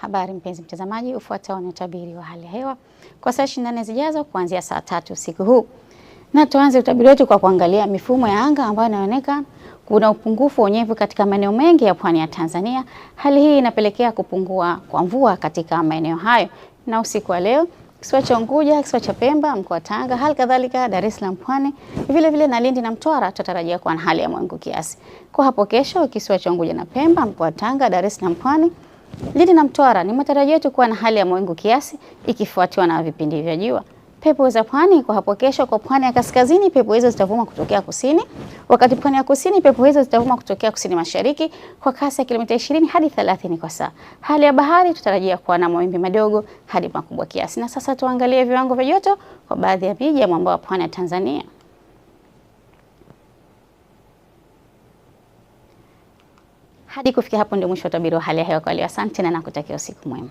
Habari mpenzi mtazamaji, ufuatao ni utabiri wa hali ya hewa kwa saa 24 zijazo kuanzia saa 3 usiku huu. Na tuanze utabiri wetu kwa kuangalia mifumo ya anga ambayo inaonekana kuna upungufu wa unyevu katika maeneo mengi ya pwani ya Tanzania. Hali hii inapelekea kupungua kwa mvua katika maeneo hayo. Na usiku wa leo kisiwa cha Unguja, kisiwa cha Pemba, mkoa wa Tanga, hali kadhalika Dar es Salaam, Pwani, vile vile na Lindi na Mtwara tutarajia kuwa na hali ya mawingu kiasi. Kwa hapo kesho, kisiwa cha Unguja na Pemba, mkoa wa Tanga, Dar es Salaam, Pwani, Lindi na Mtwara ni matarajio yetu kuwa na hali ya mawingu kiasi ikifuatiwa na vipindi vya jua. Pepo za pwani kwa hapo kesho, kwa pwani ya kaskazini pepo hizo zitavuma kutokea kusini, wakati pwani ya kusini pepo hizo zitavuma kutokea kusini mashariki kwa kasi ya kilomita 20 hadi 30 kwa saa. Hali ya bahari tutarajia kuwa na mawimbi madogo hadi makubwa kiasi. Na sasa tuangalie viwango vya joto kwa baadhi ya miji ya mwambao wa pwani ya Tanzania. Hadi kufikia hapo ndio mwisho wa utabiri wa hali ya hewa kwa leo. Asante na nakutakia usiku mwema.